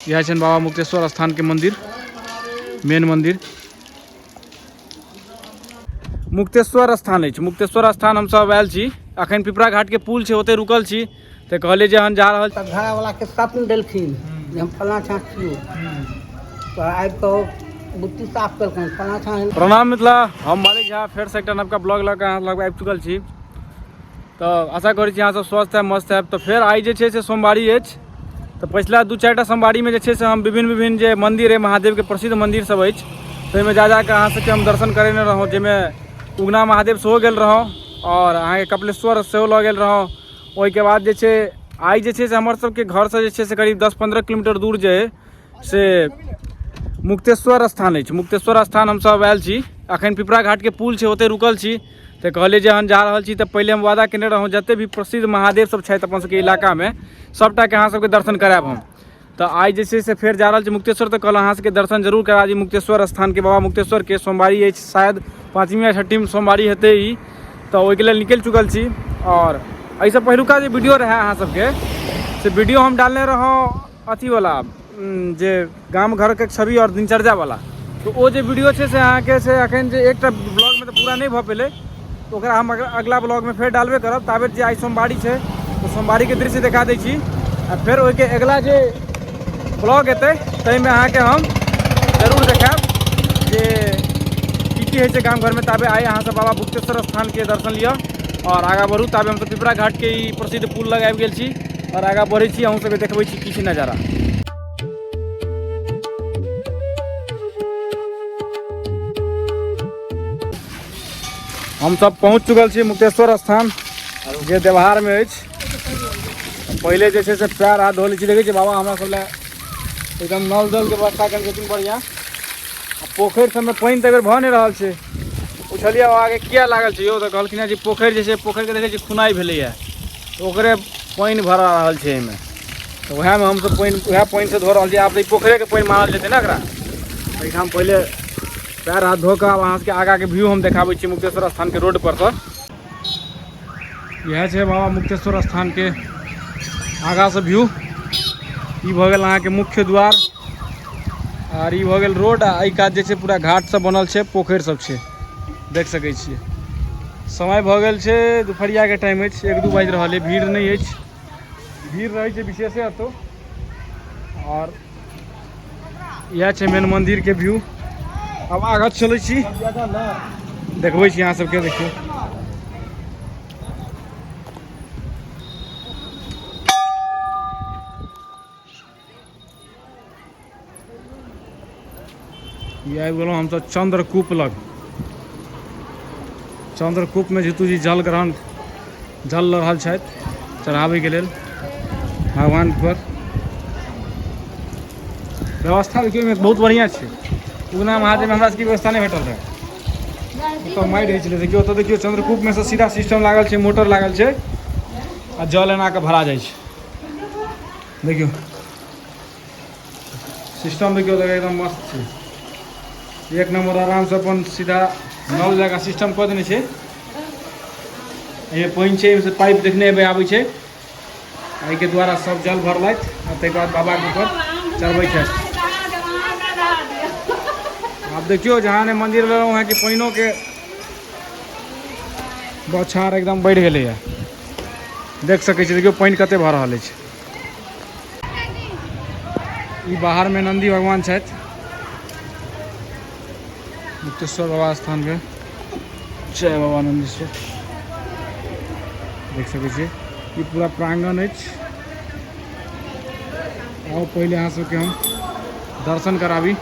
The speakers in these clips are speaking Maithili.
इएह छनि बाबा मुक्तेश्वर स्थानके मन्दिर, मेन मन्दिर मुक्तेश्वर स्थान अछि। मुक्तेश्वर स्थान हमसब आयल छी। अखन पिपरा घाट के पुल छै, ओतहि रुकल छी। तऽ कहलियै जे हम जा रहल तऽ घड़ावलाके स्वप्न देलखिन जे हम फलाँ ठाँ छियौ, तऽ आबि कऽ बुत्ती साफ केलखिन फलाँ ठाँ। प्रणाम मिथिला, हम मालिक झा फेरसँ एकटा नवका ब्लॉग लऽ कऽ अहाँ लग आबि चुकल छी। तऽ आशा करै छी अहाँ सब स्वस्थ हैब, मस्त हैब। तऽ फेर आइ जे छै से सोमवारी अछि। तऽ पछिला 2-4टा सोमवारीमे जे छै से हम विभिन्न विभिन्न जे मन्दिर अइ, महादेवके प्रसिद्ध मन्दिर सब अछि, ताहिमे जा जाकऽ अहाँ सबके हम दर्शन करेने रहौँ, जाहिमे उगना महादेव सेहो गेल रहौँ आओर अहाँके कपिलेश्वर सेहो लऽ गेल रहौँ। ओहिके बाद जे छै आइ जे छै से हमर सबके घरसँ जे छै से करीब 10-15 किलोमीटर दूर जे अइ से मुक्तेश्वर स्थान अछि। मुक्तेश्वर स्थान हमसब आयल छी। अखन पिपरा घाटके पुल छै, ओतहि रुकल छी। तऽ कहलियै जे हम जा रहल छी, तऽ पहिले हम वादा केने रहौँ जते भी प्रसिद्ध महादेव सब छथि अपन सबके इलाकामे सबटाके अहाँ सबके दर्शन करायब हम। तऽ आइ जे छै से फेर जा रहल छी मुक्तेश्वर, तऽ कहलहुँ अहाँ सबके दर्शन जरूर करा दी मुक्तेश्वर स्थानके, बाबा मुक्तेश्वरके। सोमवारी अछि, शायद 5वीं या 6वीं सोमवारी हेतै ई, तऽ ओहिके लेल निकलि चुकल छी। आओर एहिसँ पहिलुका जे वीडियो रहै अहाँ सबके, से वीडियो हम डालने रहौँ अथीवला जे गाम घरके छवि आओर दिनचर्यावला। तऽ ओ जे वीडियो छै से अहाँके से एखन जे एकटा ब्लॉगमे तऽ पूरा नहि भऽ पेलै, तऽ ओकरा हम अगला ब्लॉगमे फेर डालबे करब। ताबे जे आइ सोमवारी छै तऽ सोमवारीके दृश्य देखा दै छी, आ फेर ओहिके अगिला जे ब्लॉग एतै ताहिमे अहाँके हम जरूर देखायब जे की की होइ छै गाम घरमे। ताबे आइ अहाँसभ बाबा मुक्तेश्वर स्थानके दर्शन लिअ आओर आगाँ बढ़ू। ताबे हमसभ पिपरा घाटके ई प्रसिद्ध पुल लग आबि गेल छी आओर आगाँ बढ़ै छी, अहूँ सबके देखबै छी किछु नजारा। हम सब पहुँच चुकल छी मुक्तेश्वर स्थान जे देवहारमे अछि। पहिले जे छै से पैर हाथ धो लै छी। देखै छी बाबा हमरा सब लए एकदम नल जलके व्यवस्था कयल छथिन बढ़िआँ। आ पोखरि सबमे पानि तऽ एहि बेर भऽ नहि रहल छै। पुछलियै बाबाके किया लागल छै यौ, तऽ कहलखिन हँ जे पोखरि जे छै, पोखरिके देखै छी खुनाइ भेलैए, ओकरे पानि भरा रहल छै एहिमे। तऽ उएहमे हमसब पानि, उएह पानिसँ धो रहल छी। आब तऽ ई पोखरिके पानि मानल जेतै ने एकरा। एहिठाम पहिले पैर हाथ धो कऽ आब अहाँ सबके आगाँके व्यू हम देखाबै छी मुक्तेश्वर स्थानके रोड परसँ। इएह छै बाबा मुक्तेश्वर स्थानके आगाँसँ व्यू। ई भऽ गेल अहाँके मुख्य द्वार आर ई भऽ गेल रोड। आ एहि कात जे छै पूरा घाट सब बनल छै, पोखरि सब छै, देख सकै छियै। समय भऽ गेल छै दुपहरियाके टाइम अछि, 1-2 बाजि रहल अछि। भीड़ नहि अछि, भीड़ रहै छै विशेषे एतौ। आओर इएह छै मेन मन्दिरके व्यू। आब आगाँ चलै छी, देखबै छी अहाँ सबके। देखियौ ई आबि गेलहुँ हमसब चंद्रकूप लग। चंद्रकूपमे जीतू जी जल ग्रहण जल लऽ रहल छथि चढ़ाबैके लेल भगवान पर। व्यवस्था देखियौ ओहिमे बहुत बढ़िआँ छै। उगना महादेवमे हमरा सबके व्यवस्था नहि भेटल रहै, ओतऽ मारि होइ छलै। देखियौ ओतऽ, देखियौ चंद्रकूपमे से सीधा सिस्टम लागल छै, मोटर लागल छै आ जल एना कऽ भरा जाइ छै। देखियौ सिस्टम, देखियौ तऽ एकदम मस्त छै, एक नंबर। आरामसँ अपन सीधा नल जकाँ सिस्टम कऽ देने छै। एहिमे पानि छै, एहिमे पाइप देखने हेबै आबै छै, एहिके द्वारा सब जल भरलथि आ ताहिके बाद बाबाके ऊपर चढ़बै छथि। आब देखियौ जहाँ ने मन्दिर लेलहुँ हँ कि पानिओके बौछार एकदम बढ़ि गेलैए, देख सकै छी। देखियौ पानि कते भऽ रहल अछि। ई बाहर में नंदी भगवान छथि मुक्तेश्वर बाबा स्थान के। जय बाबा नंदीश्वर। देख सकै छियै ई पूरा प्रांगण अछि। आउ पहिले अहाँ सबके हम दर्शन कराबी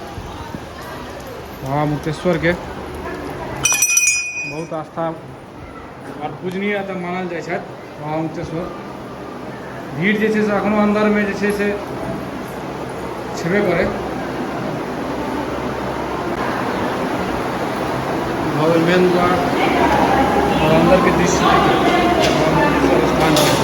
बाबा मुक्तेश्वर के। बहुत आस्था आओर पूजनीय एतऽ मानल जाइ छथि बाबा मुक्तेश्वर। भीड़ जे छै से एखनो अन्दरमे जे छै से छेबे करै। भऽ गेल मेन द्वार आओर अन्दरके दृश्य देखियौ बाबा मुक्तेश्वर स्थान छै।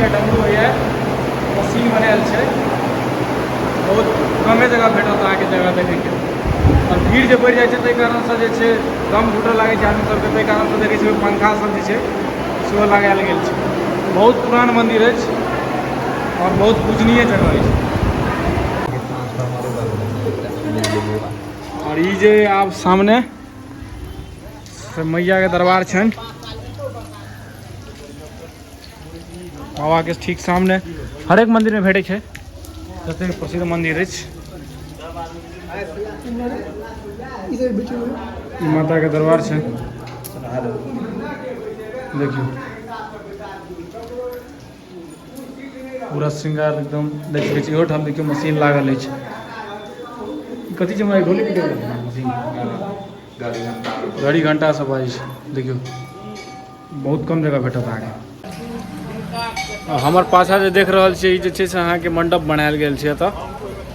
या डमरू होइए, मशीन बनायल छै। बहुत कमे जगह भेटत अहाँके जगह देखैके। आओर भीड़ जे बढ़ि जाइ छै ताहि कारणसँ जे छै दम घुटऽ लागै छै आदमी सबके, ताहि कारणसँ देखै छियै पंखा सब जे छै सेहो लगायल गेल छै। बहुत पुरान मन्दिर अछि आओर बहुत पूजनीय जगह अछि। आओर ई जे आब सामने से मैयाके दरबार छनि बाबाके ठीक सामने। हरेक मन्दिरमे भेटै छै जतेक प्रसिद्ध मन्दिर अछि। ई माताके दरबार छै, देखियौ पूरा श्रृंगार एकदम देख सकै छी। इहोठाम देखियौ मशीन लागल अछि। कथी छै ढोली पीटै वला मशीन, घड़ी घंटा सब बाजै छै। देखियौ बहुत कम जगह भेटत अहाँके। हमर पाछा जे देख रहल छियै ई जे छै से अहाँके मंडप बनायल गेल छै। एतऽ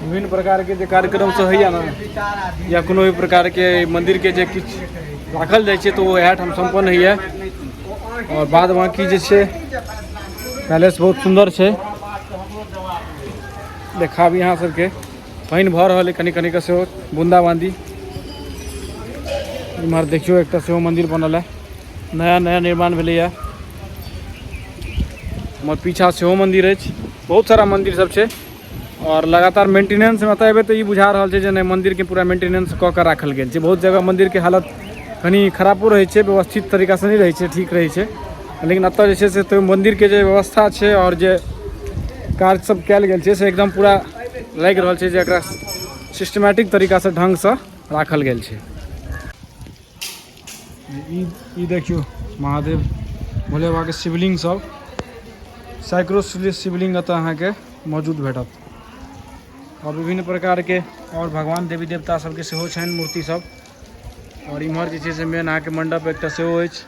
विभिन्न प्रकारके जे कार्यक्रम सब होइए ने या कोनो भी प्रकारके मन्दिरके जे किछु राखल जाइ छै तऽ ओ इएह ठाम सम्पन्न होइए। आओर बाद बाँकी जे छै पैलेस बहुत सुन्दर छै, देखाबी अहाँ सबके। पानि भऽ रहल अइ कनि कनि कऽ सेहो बूंदा बांदी। इम्हर देखियौ एकटा सेहो मन्दिर बनल है, नया नया निर्माण भेलैए। हमर पीछा सेहो मन्दिर अछि, बहुत सारा मन्दिर सब छै और लगातार मेंटेनेंस में एतऽ एबै तऽ ई बुझा रहल छै जे नहि मन्दिरके पूरा मेंटेनेंस कऽ कऽ राखल गेल छै। बहुत जगह मन्दिरके हालत कनि खराबो रहै छै, व्यवस्थित तरीकासँ नहि रहै छै, ठीक रहै छै, लेकिन एतऽ जे छै से तऽ मन्दिरके जे व्यवस्था छै और जे कार्य सब कयल गेल छै से एकदम पूरा लागि रहल छै जे एकरा सिस्टमेटिक तरीकासँ ढङ्गसँ राखल गेल छै। ई देखियौ महादेव भोले बाबाके शिवलिंग सब, सैकड़ों शिवलिंग एतऽ अहाँके मौजूद भेटत। और विभिन्न प्रकारके और भगवान देवी देवता सबके सेहो छनि मूर्ति सब। और इम्हर जे छै से मेन अहाँके मंडप एकटा सेहो अछि।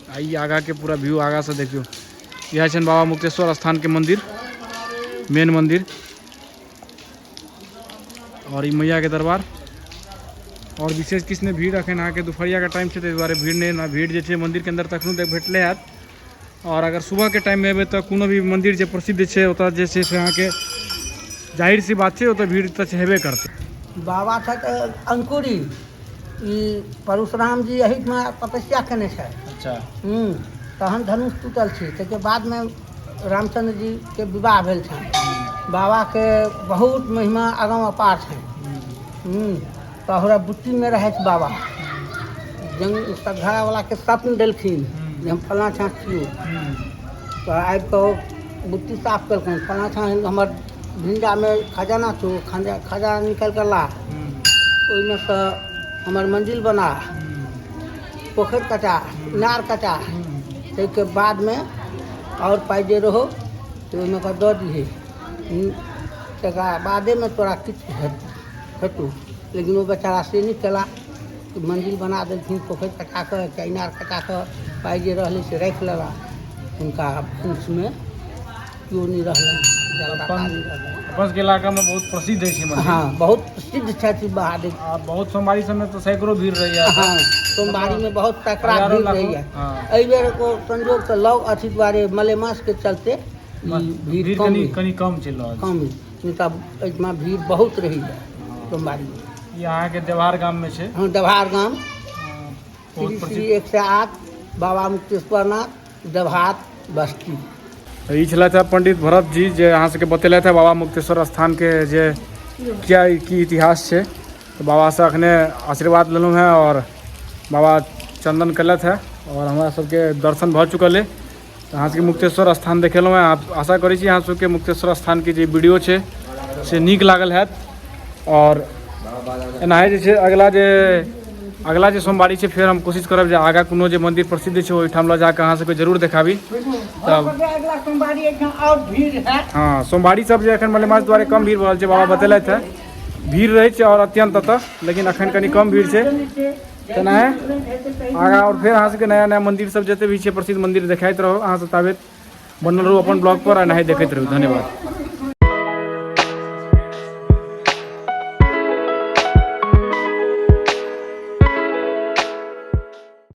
आ ई आगाँके पूरा व्यू आगाँसँ देखियौ, इएह छनि बाबा मुक्तेश्वर स्थानके मन्दिर, मेन मन्दिर। और ई मैयाके दरबार। और विशेष किछु नहि, भीड़ अखन अहाँके दुपहरियाके टाइम छै ताहि दुआरे भीड़ नहि, ना भीड़ जे छै मन्दिरके अन्दर तखनो तक भेटले हैत। और अगर सुबहके टाइममे एबै तऽ कोनो भी मन्दिर जे प्रसिद्ध छै ओतऽ जे छै से अहाँके जाहिर सी बात छै ओतऽ भीड़ तऽ हेबे करतै। बाबा छथि अंकुरी, ई परशुराम जी एहिठमा तपस्या केने छथि। अच्छा। तहन धनुष टूटल छै, ताहिके बादमे रामचंद्र जी के विवाह भेल छनि। बाबाके बहुत महिमा अगम अपार छनि। तऽ हमरा बुट्टीमे रहथि बाबा, जंग सघावलाके स्वप्न देलखिन जे हम फलाँ ठाँ छियौ, तऽ आबि कऽ बुट्टी साफ केलखिन। फलाँ ठाँ हमर भिंडामे खजाना छौ, खजाना निकालि कऽ ला, ओहिमे सँ हमर मंजिल बना, पोखरि कटा, इनार कटा, ताहिके बादमे आओर पाइ जे रहो तऽ ओहिमे कऽ दऽ दिहे, तकरा बादेमे तोरा किछु हेतौ। लेकिन ओ बेचारा से नहि केला, मंजिल बना देलखिन, पोखरि कटा कऽ एकटा इनार कटा कऽ पाइ जे रहलै से राखि लेला। हुनका वंशमे केओ नहि रहलनि, जलदाता नहि रहलनि। अपन सबके इलाकामे बहुत प्रसिद्ध अछि मंदिर। हाँ, बहुत प्रसिद्ध छथि महादेव। आ बहुत सोमवारी सबमे तऽ सैकड़ो भीड़ रहैया। हाँ, सोमवारीमे बहुत सैकड़ा हजारो भीड़ लाखो, रहैया। हाँ। एहि बेर ओ संजोगसँ लग अथी दुआरे मलेमासके चलते ई भीड़ भीड़ कम कनि अइ। कनि कम चलि रहल छै। कम अइ, नहि तऽ एहिठमा भीड़ बहुत रहैया सोमवारीमे। ई अहाँके देवहार गाममे छै। हाँ, देवहार गाम, बहुत श्री प्रसिद्ध श्री 108 बाबा मुक्तेश्वर नाथ, देवहार बस्ती। तऽ ई छलथि हेँ पंडित भरत जी जे अहाँ सबके बतेलथि हेँ बाबा मुक्तेश्वर स्थानके जे क्या की इतिहास छै। तऽ बाबासँ अखने आशीर्वाद लेलहुँ हेँ और बाबा चंदन केलथि हेँ और हमरा सबके दर्शन भऽ चुकल अइ। तऽ अहाँ सबके मुक्तेश्वर स्थान देखेलहुँ हेँ। आशा करै छी अहाँ सबके मुक्तेश्वर स्थानके जे वीडियो छै से नीक लागल हैत। और एनाहे जे छै अगला जे सोमवारी छै फेर हम कोशिश करब जे आगाँ कोनो जे मंदिर प्रसिद्ध छै ओहिठाम लऽ जाकऽ अहाँ सबके जरूर देखाबी। तब अगला सोमवारी एहिठाम आओर भीड़ हैत। हाँ, सोमवारी सब जे एखन मलेमास दुआरे कम भीड़ भऽ रहल छै, बाबा बतेलथि हेँ भीड़ रहै छै और अत्यंत एतऽ, लेकिन एखन कनि कम भीड़ छै। तेनाहे आगाँ और फेर अहाँ सबके नया नया मंदिर सब जते भी छै प्रसिद्ध मंदिर देखाइत रहू। अहाँ सब ताबे बनल रहू अपन ब्लॉग पर आ एनाहे देखैत रहू। धन्यवाद।